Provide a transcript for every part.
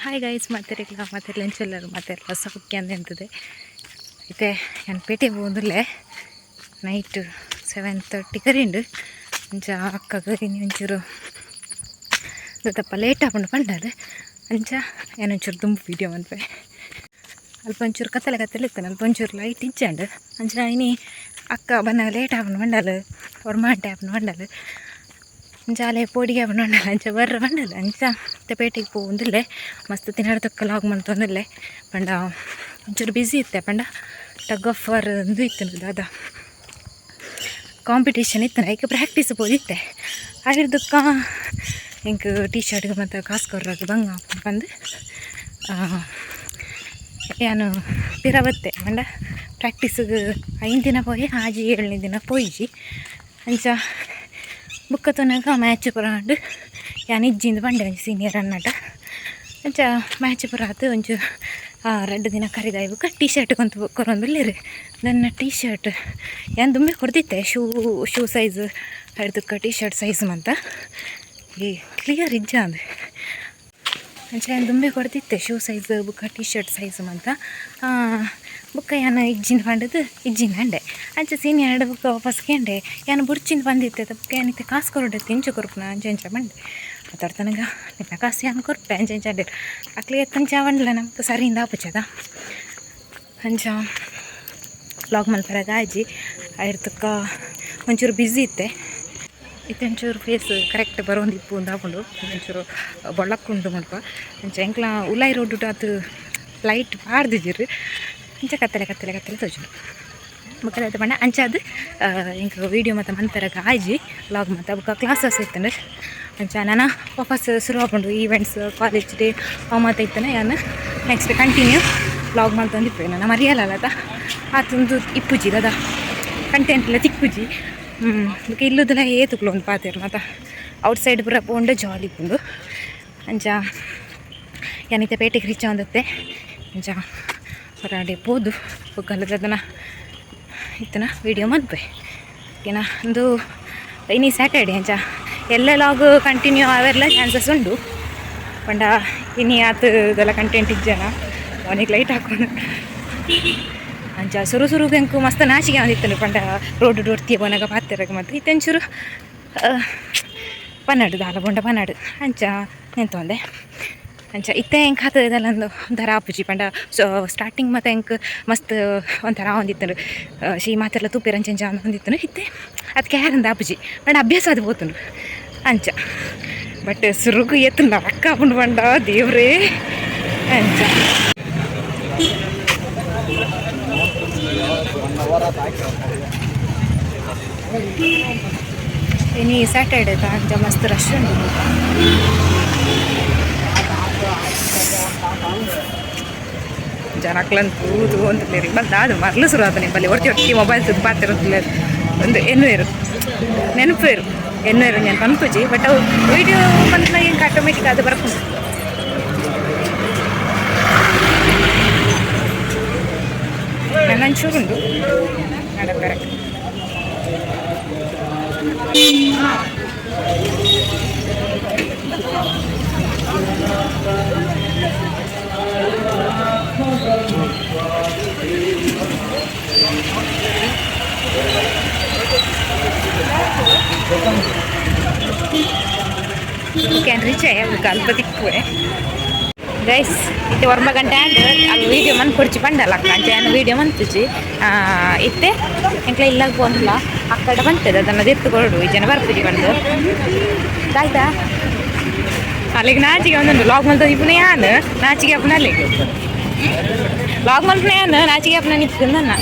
Hi guys, ಮಾತೆರೆಗ್ಲ ಮಾತೆರ್ಲ ಎಂಚೊಲ್ಲರ್? ಮಾತೆರ್ಲ ಸೌಖ್ಯ ಅಂದ್ ಎಂತದೆ. ಇತ್ತೆ ಯಾನ್ ಪೇಟೆ ಪೋವೊಂದುಲ್ಲೆ. ನೈಟ್ 7:30 ಕರಿಂಡು. ಅಂಚ ಅಕ್ಕಗ್ ಇನಿ ಒಂಚೂರು ದಾದಪ್ಪ ಲೇಟ್ ಆಪುಂಡು ಪಂಡಲ್. ಅಂಚ ಯಾನ್ ಒಂಚೂರು ದುಂಬು ವೀಡಿಯೋ ಮನ್ಪೆ. ಅಲ್ಪ ಒಂಚೂರು ಕತ್ತಲೆ ಕತ್ತಲೆ ಇತ್ತು, ಅಲ್ಪ ಒಂಚೂರು ಲೈಟ್ ಇಜ್ಜಂಡ್. ಅಂಚ ಇನಿ ಅಕ್ಕ ಬನ್ನಗ ಲೇಟ್ ಆಪುಂಡು ಪಂಡಲ್, ಒರ್ಂಬ ಗಂಟೆ ಆಪುಂಡು ಪಂಡಲ್. ಅಂಚ ಅಲೆ ಪೋಡಿಗೆ ಆಪುಂಡು ಪಂಡಲ್, ಅಂಚ ಬರ್ರ ಪಂಡಲ್. ಅಂಚ ಇತ್ತೆ ಪೇಟೆಗೆ ಪೋವೊಂದುಲ್ಲೆ. ಮಸ್ತ್ ತಿನಡ್ದಕ್ಕ ಲಾಗ್ ಮಲ್ತೊಂದುಲ್ಲೆ. ಪಂಡ ಒಂಚೂರು ಬ್ಯುಸಿ ಇತ್ತೆ. ಪಂಡ ಟಗ್ ಆಫ್ ವಾರ್ ಉಂದು ಇತ್ತು, ದಾದ ಕಾಂಪಿಟೇಷನ್ ಇತ್ತು, ಐಕ್ ಪ್ರಾಕ್ಟೀಸ್ ಪೋದಿತ್ತೆ. ಐರ್ದಕ್ಕ ಎಂಕ್ ಟೀ ಶರ್ಟ್ಗೆ ಮತ್ತು ಕಾಸು ಕೊರ್ರಾಗ ಬಂಗ ಪಂದು ಯಾನು ಪಿರ ಬತ್ತೆ. ಪಂಡ ಪ್ರಾಕ್ಟೀಸಿಗೆ 5 ದಿನ ಪೋಯೆ, ಆಜಿ ಏಳನೇ ದಿನ ಪೋಯಿಜಿ. ಅಂಚ ಬುಕ್ಕ ತೂನಗ ಮ್ಯಾಚ್ ಪೂರ ಆಂಡ್. ಯಾನ್ ಇಜ್ಜಿಂದ್ ಪಂಡೆ ಒಂಜಿ ಸೀನಿಯರ್ ಅನ್ನಟ. ಅಂಚ ಮ್ಯಾಚ್ ಪೂರ ಆತು, ಒಂಚೂರು 2 ದಿನ ಕರಿದಾಯಿ ಬೊಕ್ಕ ಟೀ ಶರ್ಟ್ ಕೊಂತು ಕೊರೊಂದುಲ್ಲೆರ್. ನನ್ನ ಟೀ ಶರ್ಟ್ ಯಾನ್ ದುಂಬೆ ಕೊರ್ದಿತ್ತೆ, ಶೂ ಶೂ ಸೈಜ್ ಐರ್ದಕ್ಕ ಟೀ ಶರ್ಟ್ ಸೈಜ್ ಮಂತ ಈ ಕ್ಲಿಯರ್ ಇಜ್ಜಾಂದ್. ಅಂಚ ಯಾನ್ ದುಂಬೆ ಕೊರ್ದಿತ್ತೆ ಶೂ ಸೈಜ್ ಬುಕ್ಕ ಟೀ ಶರ್ಟ್ ಸೈಜ್ ಮಂತ. ಬುಕ್ಕ ಯಾನ್ ಇಜ್ಜಿಂದ್ ಪಂಡದು ಇಜ್ಜಿಂದ್ ಅಂಡೆ. ಅಂಚ ಸೀನಿಯರ್ ಬುಕ್ಕ ವಾಪಸ್ ಕೇಂಡೆ. ಯಾನ್ ಬುಡ್ಚಿಂದ್ ಬಂದಿತ್ತೆ. ಬುಕ್ಕ ಯಾನ್ ಇತ್ತೆ ಕಾಸು ಕೊರೊಡಿತ್ತೆ, ಇಂಚ ಕೊರ್ಪುನ ಅಂಚ ಇಂಚ ಪಂಡೆ. ಮಾತಾಡ್ತಾನಗ ನಿನ್ನ ಕಾಸು ಯಾನ್ ಕೊರ್ಪೆ ಅಂಚ ಇಂಚ ಅಂಡೆರ್. ಅಕ್ಲೆಗ್ ಅಂಚ ಪಂಡ್ಲ ನಮ್ಗೆ ಸರಿಯಿಂದ ಆಪುಜದ. ಅಂಚ ವ್ಲಾಗ್ ಮಲ್ಪೆರೆಗ್ ಆಯ್ಜಿ. ಐರ್ತಕ್ಕ ಒಂಚೂರು ಬ್ಯುಸಿ ಇತ್ತೆ. ಇತ್ತೆ ಒಂಚೂರು ಫೇಸ್ ಕರೆಕ್ಟ್ ಬರೋಂದಿಪ್ಪು ಆಪುಂಡು. ಒಂಚೂರು ಬೊಳ್ಳಕ್ಕುಂಡು ಮುಲ್ಪ. ಅಂಚ ಎಂಕ್ಲ ಉಲಾಯಿ ರೋಡ್ ಆತು ಲೈಟ್ ಪಾಡ್ದಿಜೆರ್. ಅಂಚ ಕತ್ತಲೆ ಕತ್ತಲೆ ಕತ್ತಲೆ ತೋಜುಂಡು. ಬೊಕ್ಕ ದಾದ ಪಂಡ, ಅಂಚಾದ್ ಎಂಕ್ ವೀಡಿಯೋ ಮಾತ ಮನ್ಪೆರೆಗ್ ಆಯ್ಜಿ ವ್ಲಾಗ್ ಮಾತ. ಬೊಕ್ಕ ಕ್ಲಾಸಸ್ ಇತ್ತುಂಡು. ಅಂಚ ನನ ವಾಪಸ್ ಶುರು ಆಪುಂಡು ಈವೆಂಟ್ಸ್, ಕಾಲೇಜ್ ಡೇ ಅವು ಮಾತ ಇತ್ತುಂಡ ಯಾನ್ ನೆಕ್ಸ್ಟ್ ಕಂಟಿನ್ಯೂ ವ್ಲಾಗ್ ಮಲ್ತೊಂದಿಪ್ಪೆ. ನನ ಮರಿಯಲ್ಲ. ಆತೊಂದು ಇಪ್ಪುಜಿ, ದಾದ ಕಂಟೆಂಟ್ ಎಲ್ಲ ತಿಕ್ಕುಜಿ. ಬೊಕ ಇಲ್ಲುದಲ ಏತುಕ್ಲು ಒಂದು ಪಾತೆರ್ ಮಾತ. ಔಟ್ ಸೈಡ್ ಪೂರ ಪೋಂಡ ಜಾಲಿ ಇಪ್ಪುಂಡು. ಅಂಚ ಯಾನ್ ಇತ್ತೆ ಪೇಟೆಗೆ ರೀಚ್ ಆವೊಂದಿತ್ತೆ. ಅಂಚ ಹೊರಗಡೆ ಪೋದು ಬೊಕ್ಕ ದಾದನ ಇತ್ತನ ವೀಡಿಯೋ ಮನ್ಪೆ. ಓಕೆನಾ? ಒಂದು ಇನಿ ಸ್ಯಾಟರ್ಡೆ. ಅಂಚ ಎಲ್ಲ ಲಾಗ್ ಕಂಟಿನ್ಯೂ ಆವೆರ್ಲ ಚಾನ್ಸಸ್ ಉಂಡು. ಪಂಡ ಇನಿ ಆತ್ ಇದೆಲ್ಲ ಕಂಟೆಂಟ್ ಇಜ್ಜನ ಅವನಿಗೆ ಲೈಟ್ ಹಾಕೊಂಡು. ಅಂಚ ಸುರು ಸುರುಗೆ ಎಂಕ್ ಮಸ್ತ್ ನಾಚಿಕೆ ಆವೊಂದಿತ್ತುಂಡು. ಪಂಡ ರೋಡ್ ಒರ್ತಿಯೆ ಪೋನಗ ಪಾತೆರಗ ಮತ್ತೆ ಇತ್ತೆ ಒಂಚೂರು ಪನ್ನಡು ದಾಲ ಬೊಂಡ ಪನ್ನಡು ಅಂಚ ನೆಂತೊಂದೆ. ಅಂಚ ಇತ್ತೆ ಎಂಕ್ ಆತ ಇದೆಲ್ಲ ಒಂದು ಒಂಥರ ಆಪುಜಿ. ಪಂಡ ಸೊ ಸ್ಟಾರ್ಟಿಂಗ್ ಮತ್ತೆ ಎಂಕ್ ಮಸ್ತ್ ಒಂಥರ ಆವೊಂದಿತ್ತುಂಡು. She ಮಾತೆರ್ಲ ತೂಪೆರ್ ಅಂಚ ಅಂಚ ಆವೊಂದಿತ್ತುಂಡು. ಇತ್ತೆ ಅದಕ್ಕೆ ಯಾರಂದ ಆಪುಜಿ. ಪಂಡ ಅಭ್ಯಾಸ ಅದು ಪೋತುಂಡು ಅಂಚ. ಬಟ್ ಸುರುಗು ಏತ್ ನರಕ ಆಪುಂಡು ಪಂಡ, ದೇವ್ರೇ, ಅಂಚ. ಇನಿ ಸ್ಯಾಟರ್ಡೆ ಅಂಚ ಮಸ್ತ್ ರಶ್ ಉಂಡು. ಜನಕ್ಲನ್ ತೂದು ತೂವೊಂದುಲ್ಲೆರ್. ಬಲ್ ದಾದ ಮರ್ಲು ಸುರು ಆತ ನಿಂಬಲ್ಲಿ ಒರ್ತಿ ಒರ್ತಿ ಮೊಬೈಲ್ ತೂದು ಪಾತೆರೊಂದುಲ್ಲೆರ್. ಒಂದು ಎನ್ನುವೆರ್ ನೆನಪೇರು ಎನ್ನುವೆರ್ ಯಾನ್ ಪನ್ಪುಜಿ. ಬಟ್ ಅವು ವೀಡಿಯೋ ಮನ್ಪುನಗ ಎಂಕ್ ಆಟೋಮೆಟಿಕ್ ಅದು ಬರ್ಪುಂಡು. ನನ್ನ ಒಂಚೂರು ಉಂಡು ನಡಪೆರೆ. Can reach ಅಲ್ಪ ತಿಕ್ಕುವೆ ಗೈಸ್. ಇತ್ತೆ 9 ಗಂಟೆ ಆಂಡ್. ಅಲ್ಲಿ ವೀಡಿಯೋ ಮನ್ಪೊಡ್ಚಿ ಪಂಡಲ್ಲ ಅಕ್ಕ. ಅಂಚ ಯಾನ್ ವೀಡಿಯೋ ಮನ್ಪುಜಿ ಇತ್ತೆ. ಎಂಕ್ಲ ಇಲ್ಲಗ್ ಪೋಂದುಲ್ಲ. ಅಕ್ಕಡ ಬಂತದ ಅದನ್ನ ದೆತ್ತು ಕೊರಡು, ಈ ಜನ ಬರ್ಪುಜಿ ಪಂದು ಆಯ್ತಾ. ಅಲ್ಲಿಗೆ ನಾಚಿಗೆ ಒಂದೊಂದು ಲಾಗ್ ಮಲ್ತ ಇಪ್ಪುನ ಯಾನ್ ನಾಚಿಗೆ ಅಪ್ಪನ. ಅಲ್ಲಿಗೆ ಲಾಗ್ ಮಲ್ಪನ ಯಾನ್ ನಾಚಿಗೆ ಅಪ್ಪನ ನಿಕ್ಕು ನನ್ನ.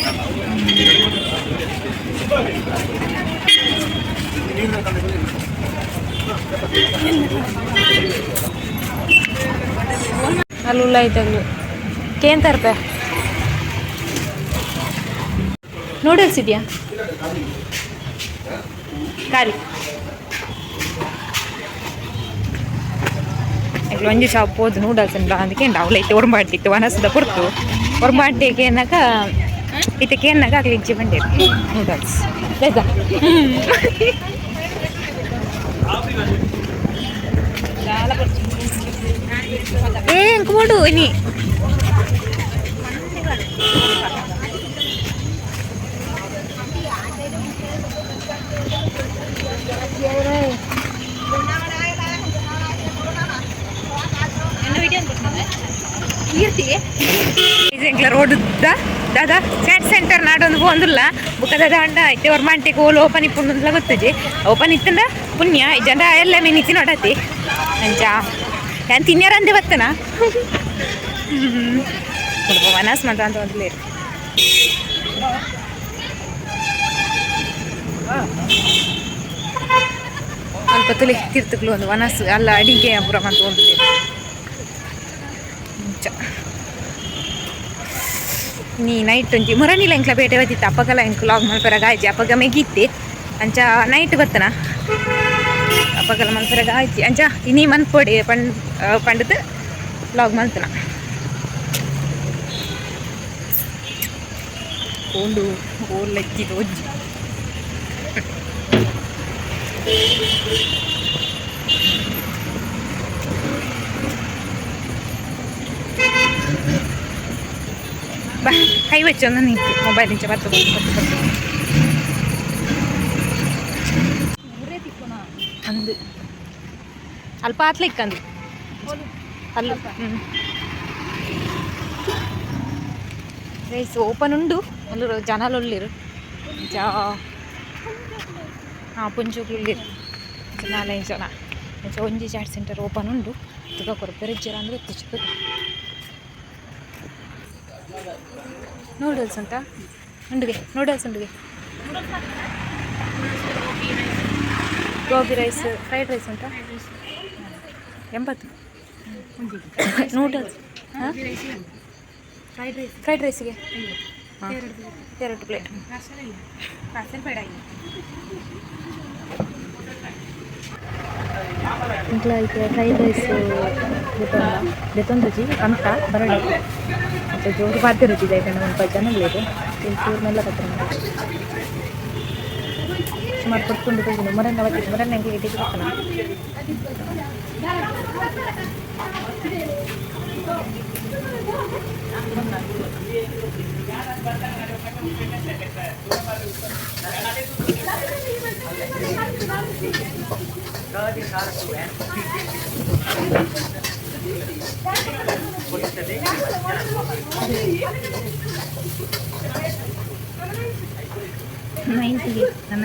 ಅಲ್ಲುಲ್ಲ ಐತಲ್ಲು ಕೇಂತಾರ್ಪೆ. ನೂಡಲ್ಸ್ ಇದೆಯಾ? ಖಾಲಿ. ಒಂಜಿ ಶಾಪ್ ಪೋದು ನೂಡಲ್ಸ್ ಉಂಡ ಅಂದಕ್ಕೆ ಅವಳು ಇತ್ತೆ ಒರ್ಂಬಾಟಿತ್ತು ವನಸದ ಪೊರ್ತು. ಒರ್ಂಬಾಟೆ ಕೇನಗ ಇತ್ತೆ ಕೇನ್ನಗ ಅಕ್ಲೆ ಇಜ್ಜಿ ಬಂಡೇರು ನೂಡಲ್ಸ್ ಬೇಕಾ? ಏ, ಎಂಕ್ ಇನಿ ಎಂಕ್ಲ ರೋಡ್ ದಾದಾ ಚಾಟ್ ಸೆಂಟರ್ ನಾಡೊಂದು ಪೋಂದುಲ್ಲ ಬುಕ್ಕ ದಾದ ಅಂಡ ಇತ್ತೆ ಒರ್ಮಾಂಟಿಗೆ ಓಲು ಓಪನ್ ಇಪ್ಪುಂಡುಂದ್ಲ ಗೊತ್ತುಜಿ ಓಪನ್ ಇತ್ತಂಡ ಪುಣ್ಯ ಜನ ಎಲ್ಲ ಮಿನಿತಿ ನೋಡತಿ ಅಂಚ ಯಾನ್ ತಿನ್ಯರಂದೆ ಬತ್ತನ ಸ್ವಲ್ಪ ಮನಸ್ ಮಂತ ಅಂತ ಒಂದ್ಲೇರು ಅಲ್ಪ ತುಲಿ ತೀರ್ಥಕ್ಲು ಒಂದು ವನಸ್ ಅಲ್ಲ ಅಡಿಗೆ ಪೂರ ಮಂತ ಒಂದು ಅಂಚ ನೀ ನೈಟ್ ಒಂಜಿ ಮುರಣಿಲ ಎಂಕ್ಲ ಬೇಟೆ ಬತ್ತಿತ್ತು ಅಪ್ಪಗಲ ಎಂಕ್ ಲಾಗ್ ಮಲ್ಪೆರ ಗಾಯ್ಜಿ ಅಪ್ಪಗ ಮೆಗಿತ್ತಿ ಅಂಚ ನೈಟ್ ಬತ್ತನ ಅಪ್ಪಗಲ ಮಲ್ಪೆರ ಗಾಯ್ಜಿ ಅಂಚ ಇನಿ ಮನ್ಪೊಡಿ ಪಂಡ್ ಪಂಡದು ಲಾಗ್ ಮಲ್ತನ ಕೋಂಡು ಓರ್ಲೆಕ್ಕಿದ ಒಜ್ಜಿ ಬಾ ಕೈ വെച്ചൊന്ന് ನಿಂತು ಮೊಬೈಲ್ ಇಂಚ ಬತ್ತು ಬತ್ತು ಬತ್ತು ಅಂದು ಅಲ್ಪ ಆತ್ಲಿಕ್ಕಂದು ಅಲ್ಲ ರೈಸ್ ಓಪನ್ ಉಂಡು ಅಲ್ಲೂ ಜನಾలు ಉಳ್ಳಿರು ಜಾ ಹಾಂ ಪುಂಚುಗ್ಲು ಉಳ್ಳಿರು ನಾಲ್ಕೈದು ಜನ ಅಂಚ ಒಂಜಿ ಚಾಟ್ ಸೆಂಟರ್ ಓಪನ್ ಉಂಡು ತುಗ ಕೊರ್ಪೆರಿಜ್ಜರ ಅಂದ್ರೆ ತುಚು ನೂಡಲ್ಸ್ ಉಂಟಾ ಉಂಡುಗೆ ನೂಡಲ್ಸ್ ಉಂಡುಗೆ ಗೋಬಿ ರೈಸ್ ಫ್ರೈಡ್ ರೈಸ್ ಉಂಟಾ 80 ನೂಡಲ್ಸ್ ಫ್ರೈಡ್ ರೈಸ್ಗೆ ಎರಡು ಪ್ಲೇಟ್ ಇಂಕ್ಲ ಐತೆ ಫ್ರೈಡ್ ರೈಸ್ ದೆತ್ತೊಂದುಜಿ ಅಂತ ಬರಳಿ ಅಂಚ ಜೋರು ಬಾಧ್ಯ ರುಚಿ ಐತೆ ಒಂದು ಜನ ಉಳ್ಳೇರು ಚೂರು ಮೆಲ್ಲ ಬತ್ತರ ಸುಮಾರು ಕೊಟ್ಕೊಂಡು ಹೋಗಿ ಮೊರನ್ನ ಬತ್ತಿತ್ತು ಮೊರನ್ನ ಎಂಕ್ಲಿಗೆ ಇಟ್ಟಿಗೆ ಬತ್ತನ ನೈನ್ತಿಗೆ ನನ್ನ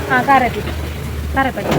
ಹಾಂ ಖಾರ ಖಾರ ಪಟ್ಟಿ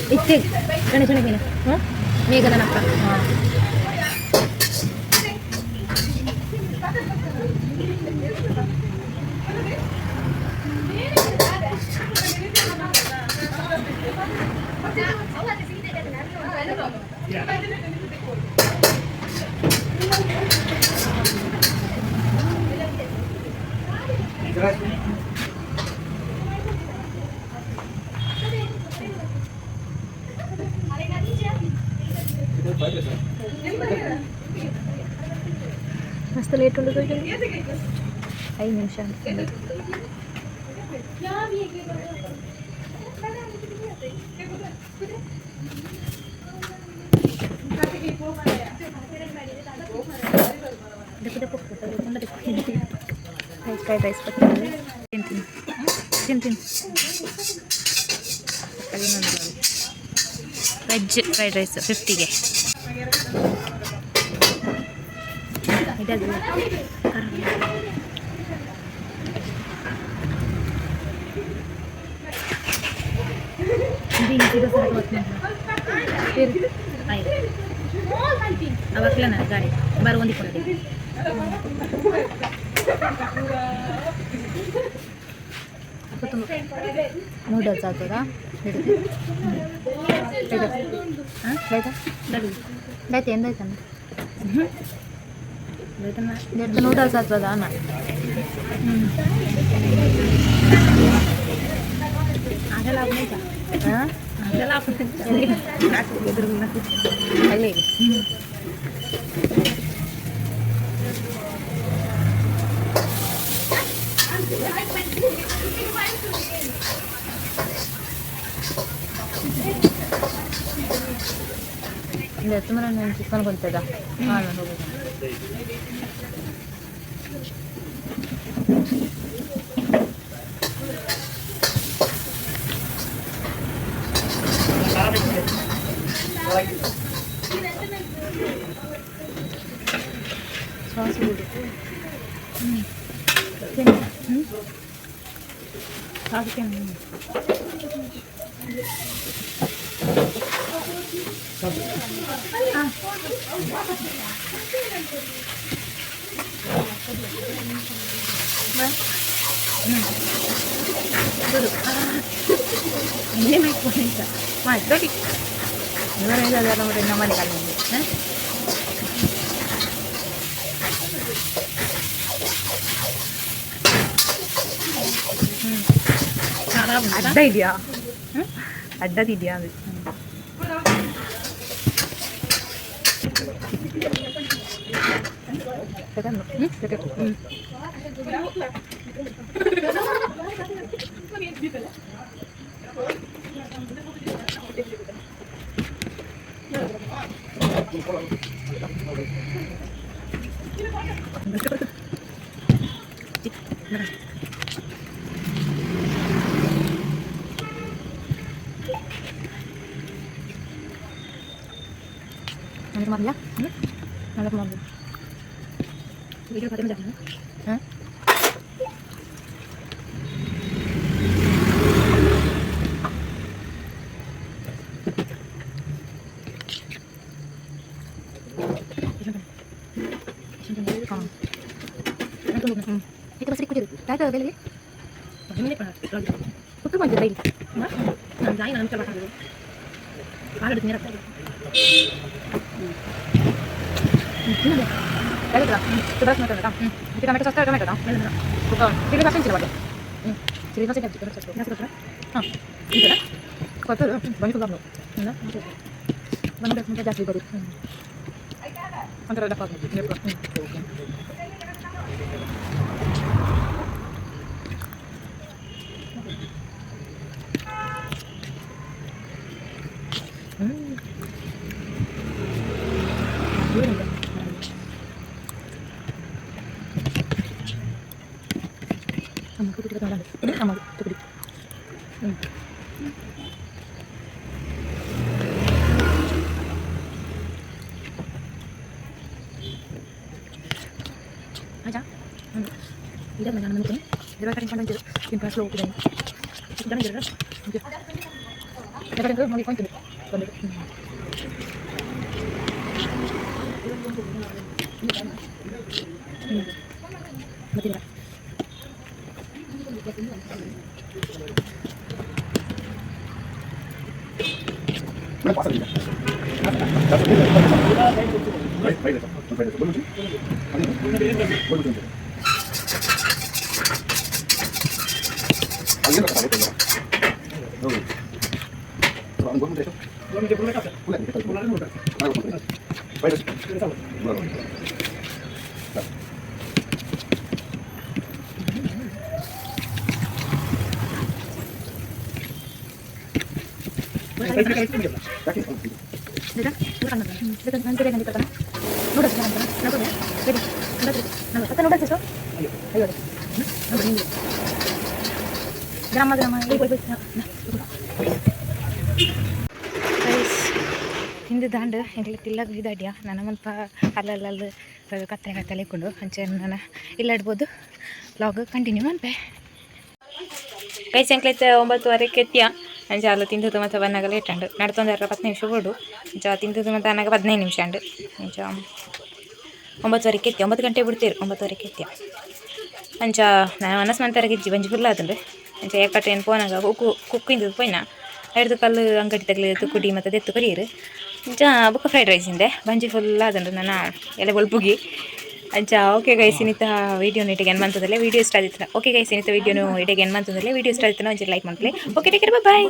ಇತ್ತೆ ಗಣೇಶನ ಮೀನು ಹಾಂ ಮೇಘದನಕ್ಕ ಹಾಂ ಮಸ್ತ್ ಲೇಟ್ ಉಂಡು 5 ನಿಮಿಷ. ಫ್ರೈಡ್ ರೈಸ್ ತಿಂತೀನಿ ತಿಂತೀನಿ. ವೆಜ್ ಫ್ರೈಡ್ ರೈಸ್ 50ಗೆ. ಗಾಡಿ ಬಾರು ಹೊಂದಿಕೊಂಡಿದೆ. ನೂಡಲ್ಸ್ ಆಗ್ತದಾ? ಆಯ್ತು ಎಂದಾಯ್ತಣ್ಣ? ನೂಡಲ್ಸ್ ಆಗ್ತದಾ ಅಣ್ಣ? ಅಲ್ಲಿ ತುಂಬ ಚಿಕನ್ ಕೊಡ್ತದ. ಹಾಂ ಹೋಗೋದು. ಸಾಸ್ ಅಡ್ಡ ಇದೆಯಾ? ಅಡ್ಡದಿದೆಯಾ ಅದು? ತಿಂದು ದಾಂಡು ಎಂಕ್ಲೆ ತಿಲ್ಲಗ ಇದಾಡ್ಯ ನನ್ನ ಮಲ್ಪ ಅಲ್ಲಲ್ಲ ಕತ್ತೆ ಕತ್ತಲೆ ಇಕ್ಕೊಂಡು ಅಂಚೆ ನಾನು ಇಲ್ಲಾಡ್ಬೋದು. Log continue ಮನ್ಪೆ. ಕೈ ಎಂಕ್ಲೈತೆ 9:30ಕ್ಕೆ ಎತ್ತಿಯ. ಅಂಚ ಅಲ್ಲ ತಿಂದದ್ದು ಮತ್ತು ಬನ್ನಾಗ ಲೇಟ್ ಉಂಡು. ನಡ್ತೊಂದು 10 ನಿಮಿಷ ಬೋಡು. ಅಂಚ ತಿಂದದ್ದು ಮತ್ತು ಅನ್ನಾಗ 15 ನಿಮಿಷ ಉಂಡು. ಅಂಚ 9:30ಕ್ಕೆ ಎತ್ತಿ, 9 ಗಂಟೆ ಬಿಡ್ತೀರು, 9:30ಕ್ಕೆ ಎತ್ತಿಯ. ಅಂಚ ನಾನು ಮನಸ್ಸು ಮಂತರಗಿಜ್ಜಿ, ಬಂಜಿ ಫುಲ್ ಆತುಂಡು. ಅಂಚ ಏಕಟ್ಟೆ ಏನು ಪೋನಾಗ ಕುಕ್ಕು ಕುಕ್ಕು ಇಂದದ್ದು ಪೋಯ್ನ ಹಿಡ್ದು ಕಲ್ಲು ಅಂಗಡಿ ತಗಲಿ ತುಕ್ಕುಡಿ ಮತ್ತು ದೆತ್ತು ಕೊರಿಯರು. ಅಂಚ ಬೊಕ್ಕ ಫ್ರೈಡ್ ರೈಸ್ ಇಂದೆ, ಬಂಜಿ ಫುಲ್ ಆತುಂಡು ನನ್ನ ಎಲೆ ಬೊಲ್ಪುಗಿ. ಅಂಚ ಓಕೆ ಗೈಸ್, ಇನ್ನಿತ ವೀಡಿಯೋ ಇಟ್ಟಿಗೆ ಏನು ಮಂತದಲ್ಲೇ ವೀಡಿಯೋ ಇಷ್ಟ ಆದಿತ್ತು. ಓಕೆ ಗೈಸ್, ಇನ್ನಿತ ವೀಡಿಯೋನು ಇಟ್ಟಿಗೆ ಏನು ಮಂತದಲ್ಲೇ ವೀಡಿಯೋ ಇಷ್ಟ ಆದಿತ್ತು ಒಂಚೂರು ಲೈಕ್ ಮಾಡ್ಲಿ. Okay, take care, boy.